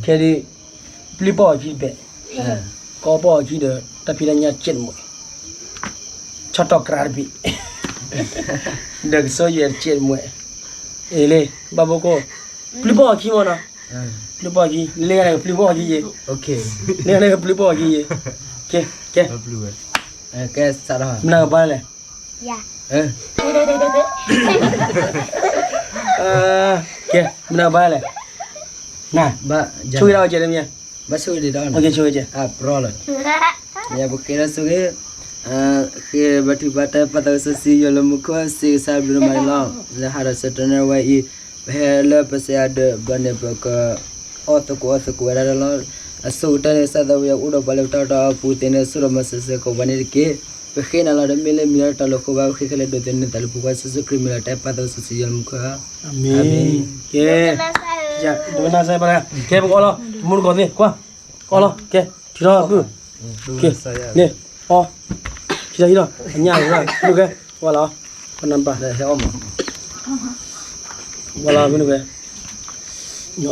တဲဒ် ပျုၢ်ပိာ်အခံတဘ့ၣ်, ကီပိာ်အခံဒီး တၢ်ဖံးတၢ်ညၣ်စဲးတမှဲး, ဆီၣ်တီၢ်ကြါတဘ့ၣ်, ဒီးကစီယဲၢ်တစဲးတမှဲး, အ့လ့ ဘၣ်ဘိခိၣ်, ပျုၢ်ပိာ်အခံမ့ၢ်နီၤ, ပျုၢ်ပိာ်အခံ, လၢကပျုၢ်ပိာ်အခံယဲ, လၢကပျုၢ်ပိာ်အခံယဲ, ကဲ, ကဲ, ကဲ, မနၤကဘၣ်လဲၣ် ကဲ, မနၤဘၣ်လဲၣ်, န, ဆိၣ်ဂ့ၤဒၣ်ဝဲကဲတမံၤ, ဘၣ်ဆိၣ်ဂ့ၤဒံးဒီး, ဆိၣ်ဂ့ၤကဲ, ပရီလီၤ, ယပဃ့လၢဆိၣ်ဂ့ၤ, ဃ့ဘါထုကဖၣ်တၢ်ပာ်သးစီဆှံ ယွၤလၢမူခိၣ် စ့ကစၢ်ဘျုးဒိၣ်မးန့ၣ်လီၤ. လၢဟါဒီးဆၢကတီၢ်န့ၣ်ဝဲအံၤ, ပဟဲလၢပစံးအၤဒၢးဘၣ်န့ၣ် ပကအီၣ်သကိးအီသကိးဝဲဒၣ်လီၤ. အဆိကတၢၢ်န့ၣ် ကစၢ်သးဝံၣ်အအိၣ်ဒီးပှၤလၢပတၢ်အီၣ်တၢ်အီအပူၤသ့န့ၣ် ဆိၣ်ဒီးမၤစၢၤစ့ၢ်ကီးပှၤန့ၣ်တက့ၢ်. ပဃ့နၤလီၤဒီး မ့ၢ်လၢမံၤလၢတၢ်လၢဃိဘါ ပဃ့ခဲလၢာ်ဒိးသန့ၤသးလၢပဃိစ့ၢ်ကီး ခရံာ်မံၤလီၤ. တၢ်ပာ်သးစီဆှံ ယွၤလၢမူခိၣ်ဧၢ, အၤမ့ၣ်. ကဲ, ကဲ, ပကအီလီၤ, မူတကိးသ့ၣ်, ကွၢ်, ကအီလီၤ, ကဲ, ထုးထီၣ်ဖုၣ်, ကဲ, န့ၣ်, အီ, ထုးထီၣ်ဟံးထီၣ်, အညၣ်, ဖုၣ်ကဲ, ဝဲလီၤ, ပနၢ်ပၢ်, ဝဲလီၤ, ဖုၣ်ကဲ, အီလံ, ဖုၣ်ကဲ, လၢအီက့ၤ လၢယီယ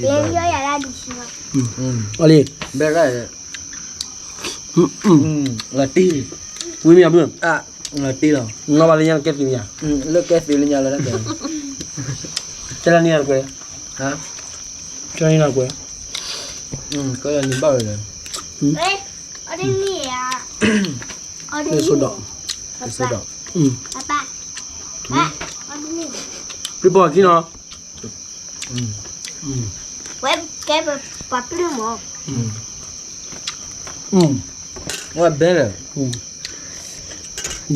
ၤလၢဒုးဆံလီၤ, အီလံ, ဘဲရၣ်, လီၤတံၢ်, ဝံၤမ့ၢ်အဘုၣ်, လီၤတံၢ်လီၤ, နီၢ်ဘၣ်လၢညါလၢကဲသုးညါ, လၢကဲသုးလၢညါလီၤ, တဲလၢနံၣ်အကွဲး, တဲလၢနံၣ်အကွဲး, ကနံၣ်ဘၣ်ဝဲလၢ, အဆိဒီး, ဆိဒီး, ပျုၢ်ပိာ်အခံနီၤ, ဝဲကဲပပှၤပျုၢ်မး, ဝဲဘဲလၢ,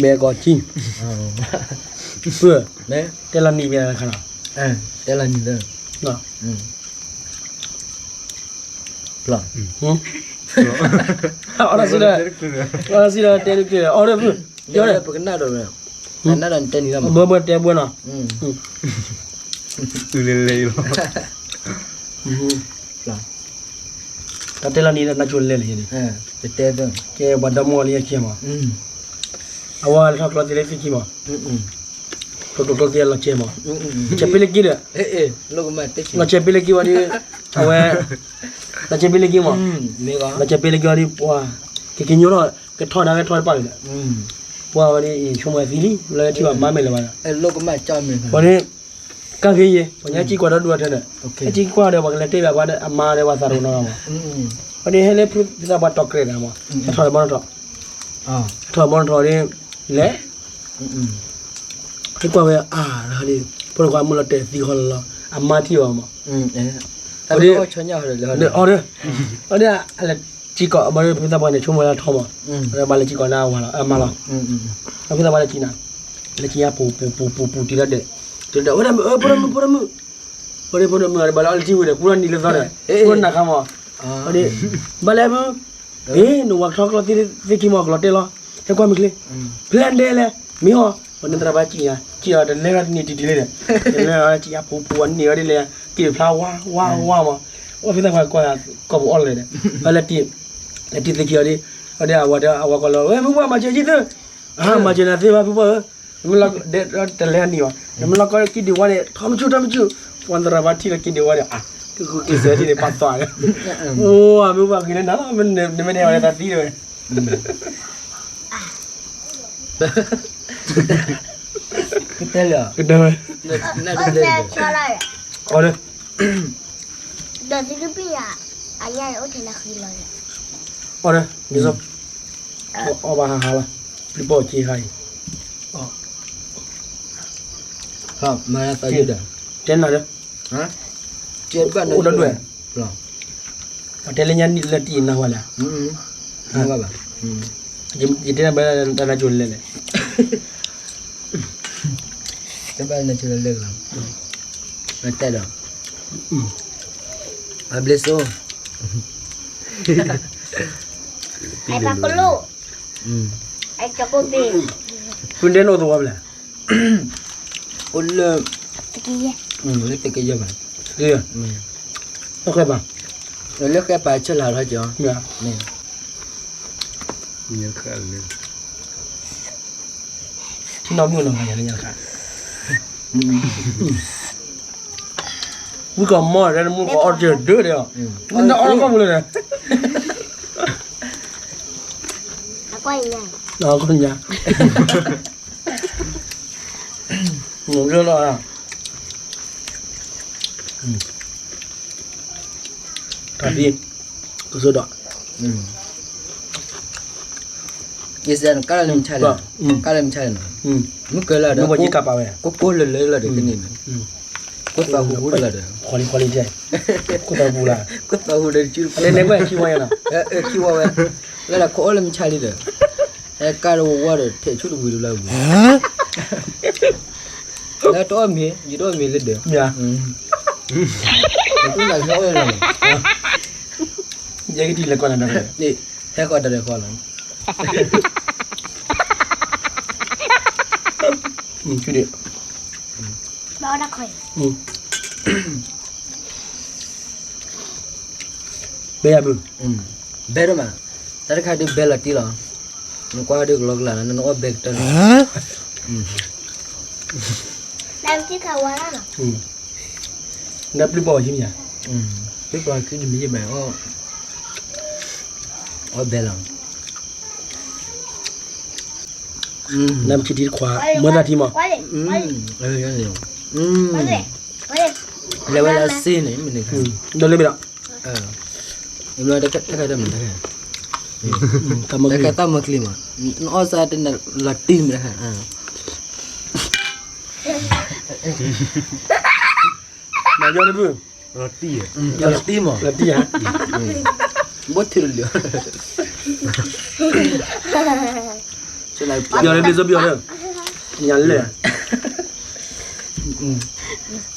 ဘဲကီးကံ, ပၢ်, တဲလီၤနံၣ်မ့ၢ်ခါနီၤ, တဲလီၤနံၣ်လၢ, အီၣ်တၢ်စံၣ်ဒီး, အီၣ်တၢ်စံၣ်ဒီးတဲတကျၢၤ, အီၣ်ဒီးဖုၣ်, ပကနၣ်ဒီး, နၣ်ဒီးနတဲနံၣ်လီၤ, ဘၢဘၢတဲဘၢနီၤ, အုလ့လ့လီၤ, တၢ်တဲလီၤနံၣ်လၢနါဆိလဲၣ်လၢယဲန့ၣ်, ကဲပှၤဒီမါလၢယခံမး, အဝဲလၢထီၣ်ကျီသ့လၢသ့ၣ်ခံမး, ကျိကျိကျိသ့လီၤဆဲးမး, လီၤဆဲးပ့လၢက့ၤဒီး, လီၤဆဲးပ့လၢက့ၤဝဲဒီး, အဝဲ, လီၤဆဲးပ့လၢက့ၤမး, လီၤဆဲးပ့လၢက့ၤဝဲဒီး ပှၤ, ကက့ၤညိထီၣ်, ကထီၣ်ဒါကထီၣ်တပာ်လၢၤဒီး, ပှၤဝဲဒ်အံၤ ဆိကမိၣ်သံလံ လၢထံၣ်ဘၣ်မါမဲာ်လၢၤဘၣ်ဒီး, ဝဲဒ်, ကၢ်ဂ့ၤယဲ, ပှၤညါစံၢ်ကွၢ်ဒီဒူၣ်အထၢဒီး, ဟဲစံၢ်ကွၢ်ဒီး ပှၤကလဲၤတဲဘၣ်ပှၤအမါဒီးပှၤသးတအိၣ်နီတဂၤမး, ဝဲဒ်ဟဲလၢဖုသးပှၤတီၤကြဲးတၢ်မး, ဟဲထီၣ်ဘီထီၣ်, ဟဲထီၣ်ဘီထီၣ်ဒီး, လဲၤ ဟဲကွၢ်ဝဲအါ, ဖိဒိၣ်ခွါမုၢ်လီၤတဲာ်သံဃီလီၤလီၤ, အမါထံၣ်အီၤမး, ဝဲဒ်, အီၤဒီး, ဝဲဒ်အလဲၤစံၢ်ကီး ဘၣ်ဒီးဖုသးပှၢ်န့ၣ် ဆိကမိၣ်လၢထီမး, ဘၣ်လဲၤစံၢ်ကီးနၤအဝၤလီၤ အမါလီၤ, ဖုသးပှၢ်လဲၤစံၢ်နၤ, လဲၤစံၢ်ညါပူၤပူၤပူၤပူၤပူၤတုၤလီၤဒဲး, တုၤလီၤဒဲး ဝဲဒၣ်မုၣ်ဧၢ ဖိဒိၣ်မုၣ်ဖိဒိၣ်မုၣ်, ဝဲဒၣ်ဖိဒိၣ်မုၣ်အီၤဒီး ဘၣ်လၢအီၤလၢထံဝံၤဒီး ကူလီၤနံၤလၢသီဒီး, ကူလီၤနၤခါမး, ဝဲဒၣ်, ဘၣ်လဲၣ်မုၣ်, အ့ နဝၤကထီၣ်ကျီသ့ၣ်ခံမး ကလီၤတဲာ်လီၤ, ဟဲကွၢ်မ့ၢ်ချ့, ဖျဲၣ်ဒဲလဲၣ်, မ့ၢ်ဟီ, ပှၤန့ၣ်သရၣ်ဘၣ်စံၢ်ညါ, စံၢ်အီၤတလဲၤထီၣ်တန့ၢ်တံၢ်တံၢ်လံဒီး, တလဲၤထီၣ်စံၢ်ညါပူၤပူၤအန့ၢ်ဝဲဒ်လဲၣ်, က့ၤဖျါဝါဝါဝါမး, အိၣ်ဖုသးပှၢ်ကွၢ်, ကိာ်ပူၤအီၣ်လဲၣ်ဒီး, လဲၤတံၢ်, လဲၤတံၢ်သ့ခံအီၤဒီး, အဝၤဒီး အဝၤကွၢ်လီၤ, ဝဲမုၢ်ပှၢ်မၤစၢၤကံသ့ၣ်, မၤစၢၤနၤသ့ဘၣ်ဖုပှၢ်ဧၢ, နမ့ၢ်လီၤ, တလဲၤနံၤဘၣ်, နမ့ၢ်လီၤကီက့ၤဒံးဝါန့ၣ် ထီမုၢ်ဆူၣ်ထီမုၢ်ဆူၣ်, ပှၤသရၣ်ဘၣ်ထံၣ်လီၤက့ၤဒံးဝါဒီး, အါ, က့ၤဃုက့ၤစၢၤထံၣ်န့ၣ် ပာ်သီန့ၣ်, အိၣ် မ့ၢ်ပှၤဂ့ၤလၢနၤလီၤ, နမ့ၢ်တဲဝဲလၢသးသံတဝဲ, ကတဲလၢ, ကတဲဝဲ, အီၤဒီး, ဒီးသုတပ့ၢ်ယၤ, အညၣ်အိၣ်ထဲလၢဃံလီၤ, အီၤဒီး, ဒ်သိး, အီၣ်ဘၣ်ဟးဟးလီၤ, ပျုၢ်ပိာ်က့ၤခါအံၤ, တဲနၤဒီး, အိၣ်ဒီဒွဲၣ်, ပတဲလၢညါနံၣ်လၢတံၢ်နၤဝဲလဲၣ်, ယတဲနၤဘၣ်တၢ်နါကိၤလဲၣ်လဲၣ် တဘၣ်နၤဆိလၢလၢကလီၤ, နတဲဒီး, အဘျ့ဆိ, ဖုတဲနအိၣ်သဝီဖဲလဲၣ်, အိၣ်လၢ, လၢတကယၤဘၣ်, တကယၤ, လၢဃဲပၤ, လၢဃဲပၤဆၢလၢ်ထီၣ်ကီ, မ့ၢ်, ညါခါလၢ ထံနီၤမုၣ်နီၤ မၤယၤလၢညါတခါ ဝံကီၢ်မီၢ် တၢ်နမူကီၢ်အီၣ်တၢ်ဒၢဒၢ နအီၣ်လၢကီၢ်ပူၤလၢ အကွၢ်ညါ လၢလီၤ တၢ်သံ ကစိဒီး ကစၢ်နကါလၢမုၢ်ဆါလဲၣ်, ကါလၢမုၢ်ဆါလဲၣ်နီၤ, မုၢ်ကၢလၢဒီး ကိးကိးလၢလၢလၢဒီးကန့ၣ်နီၤ, ကိးသးဟူဟူလၢလၢဒီး ကိးသးဟူလၢ ကိးသးဟူဒီး ခံဝီဝဲ, လၢလၢခိးအီၣ်လၢမုၢ်ဆါလံဒီး ဟဲကါဒီးဝဲဝါဒီး ထဲးဆူၣ်တဝံၤတဘျီဝံၤ လၢတအီၣ်မ့ၤ ယတအီၣ်မ့ၤလၢဒီး မ့ၢ်ဧါ, တူၢ်နၤကဟဲအီၣ်လီၤ, ယဲကထံၣ်လၢကီၢ်နၤဒီး ဟဲဃီတရံးဃီလီၤ, ဘဲယၤဘုး, ဘဲဒိၣ်မး, တၢ်တခါဒုးဘဲလီၤတံၢ်လီၤ, နကွၢ်ဒုးကလီကလးလီၤ နအီၣ်ဘဲကတၢၢ်လီၤ, နပျုၢ်ပှၤခံမံၤ, ပျုၢ်ပှၤခံမံၤယမ့ၢ်အီၣ်, အီၣ်ဘဲလီၤ, နပထံထံတခွါ မ့ၢ်သးထံမး, လဲၤဝဲလၢအစ့န့ၣ် မ့ၢ်န့ၣ်, ဒီးလၢဘဲလီၤ, တခါတမ့ၢ်တခါ, တခါတၢ်မၤချံမး, နအီၣ်စၢ်တန့ၣ်လီၤတံၢ်မ့ၢ်တခါ, နယီတဘုၣ်, လီၤတံၢ်မး, လီၤတံၢ်ဧါ, ဘိထံလီၤလံ, ပယီၤလၢဒ်သိးပယီၤလၢ, ညါလဲၣ်,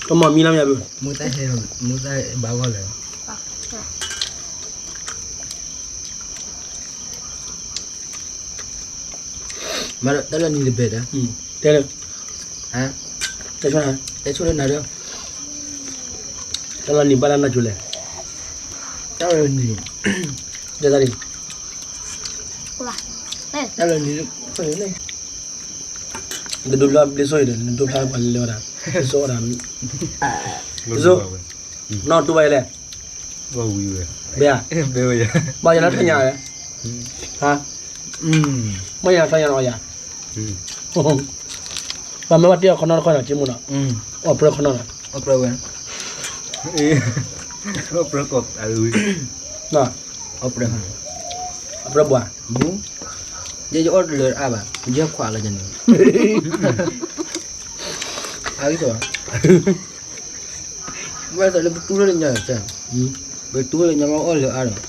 ကမီၤမံလီၤမ့ၢ်ဘုၣ်, မူသၣ်ဟဲမူသၣ်ဘၣ်ဂီၢ်လၢ မၤတၢ်လီၤနံၤတဘဲၣ်ဒီး, တဲလၢ, တဲဆိလၢနၤဒီး, တၢ်လီၤနံၤဘၣ်လၢနၤကၠိလဲၣ်, တၢ်လီၤနံၤ, တဲတၢ်လံ, တၢ်လီၤနံၤ, နဒိဖျါဘျ့စိအံၤဒီး နဒိဖျါပှၤလဲၤဝဲဒၣ်, ဘျ့စိအီၣ်ဒၣ်, ဘျ့စိ, နီၢ်တူၢ်ဘၣ်အံၤလဲၣ်, ဘဲဧါ, ဘၣ်ယၤလၢထီၣ်ညါလဲၣ်, ဘၣ်ယၤလၢထီၣ်ညါနီၤယၤ, ပှၤမ့ၢ်ဘၣ်တ့ၢ်အီၤခီနီတခီနီၤ က့မူနီၤ, အီၣ်ပြၢခီနီနီၤ, အီၣ်ပြၢဝဲ, အီၣ်ပြၢကီး, အီၣ်ပြၢ, အီၣ်ပြၢဘၣ်, ယဲယအီၣ်တလၢအါဘၣ် ယဲခွးလီၤယၤန့ၣ်, အဂ့ၢ်, ဝဲသိးလၢပတူၢ်ထီၣ်လၢညါ, ပတူၢ်ထီၣ်လၢညါမ့ၢ်အီၣ်လၢအါဒီး,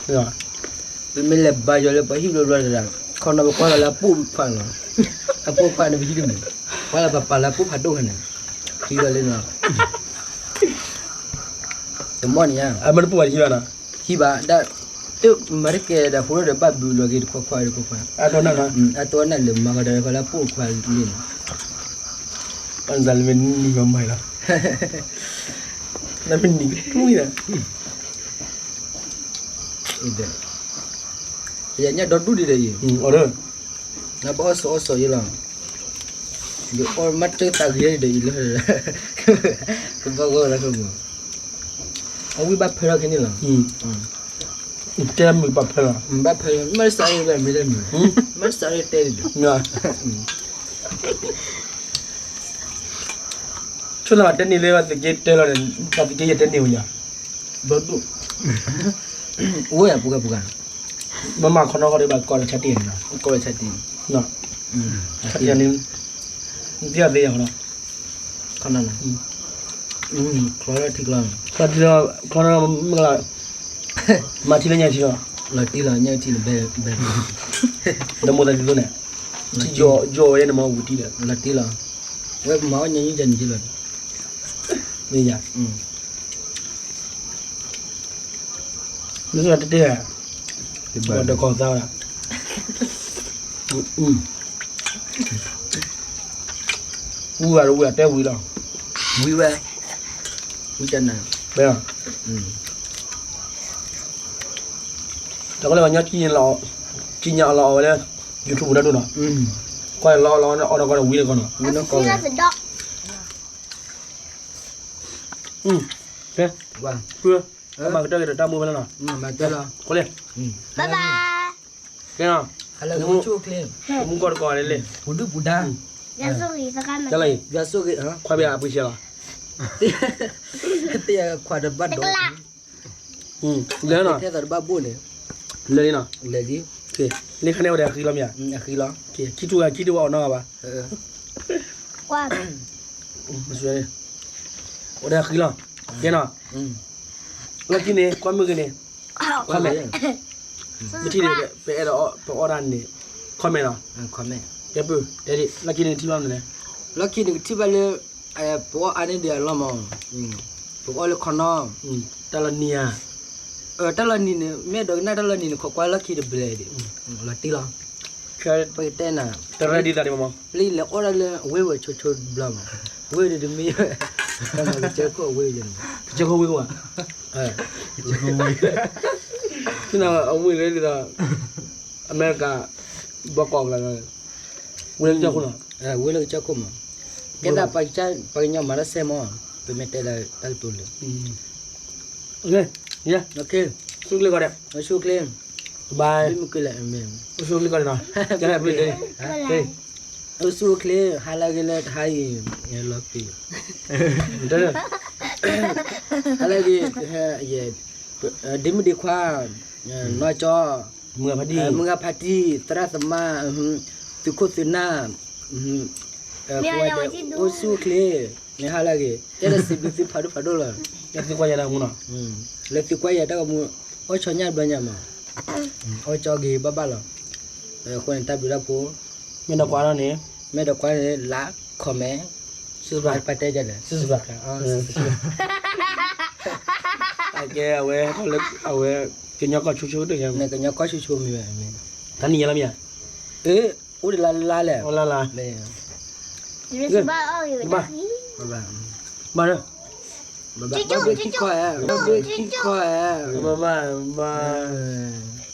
ပမ့ၢ်လဲၤဘါယွၤလၢပှၤဟံၣ်ဘျီဘျီတဒၣ်, ခီနီၤပကွၢ်လီၤလၢအပိၢ်ခွါလီၤ, အပိၢ်ခွါန့ၣ်ပဟံၣ်တမုာ်, ကွၢ်လၢပပာ်လၢအပိၢ်ဖးဒိၣ်ခါန့ၣ်, ဟံးလီၤလံနီၤ, တမီၢ်န့ၣ်ညါ, အမ့ၢ်တပိၢ်ဘၣ်တဟံးဘၣ်နီၤ, ဟံးဘၣ်ဒၣ်, တမၤတကဲဒီးဖိဒီးဘၣ်ဘုးလီၤက့ၤတခွါခွါ, တခွါခွါ, အတိၢ်နၢ်လၢမၤကဒီးလၢအပိၢ်ခွါလံန့ၣ်, ပှၤနသးလၢမ့ၢ်နံၤမၤမၤလီၤ, လၢမ့ၢ်နံၤကတူၢ်လီၤ ယညၣ်ဒီဒူၣ်ဒံးဒီးအံၤ, နဘၣ်အီၣ်စီအီၣ်စီအံၤလီၤ, ယအီၣ်မ့ၢ်တၢ်သးဂ့ၤဒံးအံၤလီၤ, ကဘၣ်ဂီၢ်လၢကမီၤ, အဝံၣ်ဘၣ်ဖဲထီၣ်ခဲန့ၣ်လီၤ, တဲမုာ်ဘၣ်ဖဲလီၤ, ဘၣ်ဖဲလီၤ မ့ၢ်စးအံၤလၢမ့ၢ်တၢ်မုာ်, မ့ၢ်စးအံၤတဲဒံး, ဆိသးမးတဲန့ၢ်လၢပှၤသုးက့တဲလီၤဒီး, ပှၤသုးက့ယတဲန့ၢ်ဝဲယၤ, ဒီဒူၣ်, အိၣ်ယၤပူၤဂၤပူၤဂၤ, မ့ၢ်မၤခီနီၢ်ခီဒီးဘၣ်ကီးဒီးဆါတံၢ်န့ၣ်လီၤ, ကီးဒီးဆါတံၢ်, ဆါတံၢ်န့ၣ်, နသ့ၣ်ညါသ့ယၤခီနီၢ်, ခီနီၢ်, ချီထံချီ, ချီထံချီ, မ့ၢ်ကလၢ, မၤထံလၢညါထံလီၤ, လီၤတံၢ်လီၤညါထံလီၤ, ဘဲ, ဒီးမိၢ်သးဒ်သိးန့ၣ်, ယီၤဝဲန့ၣ်မၤဝူတံၢ်ဒီး, လီၤတံၢ်လီၤ, ဝဲပမၤအီၣ်ညါယံၣ်ယၤန့ၣ်လီၤ, မ့ၢ်ယၤ မ့ၢ်တဲတဲ, ဒီးကီၢ်သးဝဲဒၣ်, ဝံၤဝဲဒီးဝံၤအတဲဝံၤလီၤ, ဝံၤဝဲ, ဝံၤတနၤ, တၢ်ကလဲၤဝဲညီကံၣ်န့ၣ်လီၤ, က သ့ၣ်ညါအီၣ်လီၤအီၣ်ဝဲလၢ YouTube ပူၤတၢ်ဒိၣ်နီၤ, ကွၢ်လီၤလီၤအီၣ်နီၢ်ကီၢ်န့ၣ် ဝံၤလၢကီၢ်နီၤ, ဝံၤနီၢ်ကီၢ်ဝဲ, ကဲ, မၤကတၢၢ်က့ၤဒီးတၢ်မူဖဲလဲၣ်နီၤ, မၤကတၢၢ်လီၤ, ကဲနီၤ, မူကီၢ်တကီၢ်န့ၣ်လဲၣ်, ပူၤဒုၣ်ပူၤဒါ, ခွါဘၣ်အပှ့ၤဆဲးလီၤ, သ့ၣ်ခွါတဘၣ်ဒိး, လဲၤနီၤ, ထဲသိးတဘၣ်ဘိၣ်န့ၣ်, လဲၤလံနီၤ, လဲၤလံ, လၢခါန့ၣ်ဝဲဒၣ်အဃံလီၤမ့ၢ်ဧါ, အဃံလီၤ, ခံထူၣ်ဂၤခံထူၣ်ဝဲအီၣ်နီၢ်ဂၤဘၣ်, ဝဲဒၣ်အဃံလီၤ, ကဲနီၤ, လီၢ်ခံန့ၣ် ကွၢ်မုၢ်က့ၤန့ၣ်, comment, မ့ၢ်ထံၣ်န့ၣ် ပအဲၣ်ဒိးပအီၣ်တၢ်န့ၣ် comment နီၤ, ကဲပုၢ်, တဲဒ် လီၢ်ခံန့ၣ်ကထံၣ်ဘၣ်မနုၤလဲၣ်, လီၢ်ခံန့ၣ်ကထံၣ်ဘၣ်လၢ ပအီၣ်အါန့ၢ်ဒံးအလီၢ်မး, ပကအီၣ်လၢခီနီၤ, တၢ်လီၤနံၤဧါ, တၢ်လီၤနံၤန့ၣ် မ့ၢ်အဲၣ်ဒိးကနၣ်တၢ်လီၤနံၤန့ၣ် ခိးကွၢ်လီၢ်ခံတဘျဲၣ်ဒံး, လီၤတံၢ်လီၤ, ပကတဲနၤ, တရၢဒ်သးဒံးမး, လၢယလဲၤအီၣ်ဒၣ်လၢအဝ့ၢ်ဝဲဆိဆိတဘျီမး, ဝ့ၢ်ဒံးတမ့ၢ်, ကစၢၢ်ခိၣ်အဝ့ၢ်ယဲန့ၣ်, ကစၢၢ်ခိၣ်ဝ့ၢ်ကဝဲ, ကစၢၢ်ခိၣ်ဝ့ၢ်, သ့ၣ်နၤအဝ့ၢ်လၢဒ်သိး အမဲရကၤ ဘီကီးကလါ, ဝ့ၢ်လၢကစၢၢ်ခိၣ်နီၤ, ဝ့ၢ်လၢကစၢၢ်ခိၣ်မး, ကဲသး ပှၤကညီမၤတၢ်စဲမး, ပမ့ၢ်တဲလၢတၢ်ကတိၤလၢ, ဆူၣ်ချ့ကီးဒီး, ဆူၣ်ချ့, ဆူၣ်ချ့ကီးဒီးနီၤ, ဆူၣ်ချ့, ဆူၣ်ချ့, ဟါလၢအဂ့ၤလၢတဟါအံၤ, လီၤပံၤ, ဟါလၢအဂ့ၤ, ဒ့မုၣ်ဒ့ခွါ, နီၢ်ကၠီ, မုၢ်ဂၤဖါတံၢ်, သရၣ်သမါ, သုးခိၣ်သုးနၢ်, အိၣ်ဆူၣ်အိၣ်ချ့, မ့ၢ်ဟါလၢအဂ့ၤ, တဲလၢစံးဘျုးသုဖးဒိၣ်ဖးဒိၣ်လီၤ, လၢသုကွၢ်ယၤတၢ်မူနီၤ, လၢသုကွၢ်ယၤတၢ်ကမူ, အိၣ်ဆီညၣ်ဘျီညါမး, အိၣ်ကၠီဂ့ၤဘၣ်ဘၣ်လီၤ, အဃိန့ၣ်တၢ်ဘျုးတၢ်ဖှိၣ်, မ့ၢ်ဒီးကွၢ်ထီၣ်န့ၣ်, မ့ၢ်ဒီးကွၢ်န့ၣ် like, comment, subscribe, ပတဲဒ်လဲၣ်, subscribe, အကဲအဝဲ, အဝဲ, ကညီကီၢ်ဆိဆိတဂ့ၤ, ကညီကီၢ်ဆိဆိမ့ၢ်ဝဲ, တၢ်နံၣ်ညါလီၤမ့ၢ်ဧါ, အိၣ်ဒံးလါလါလဲၣ်, လါလါ, ဘၣ်, ဘၣ်, ဘၣ်, ဘၣ်, ဘၣ်, ဘၣ်,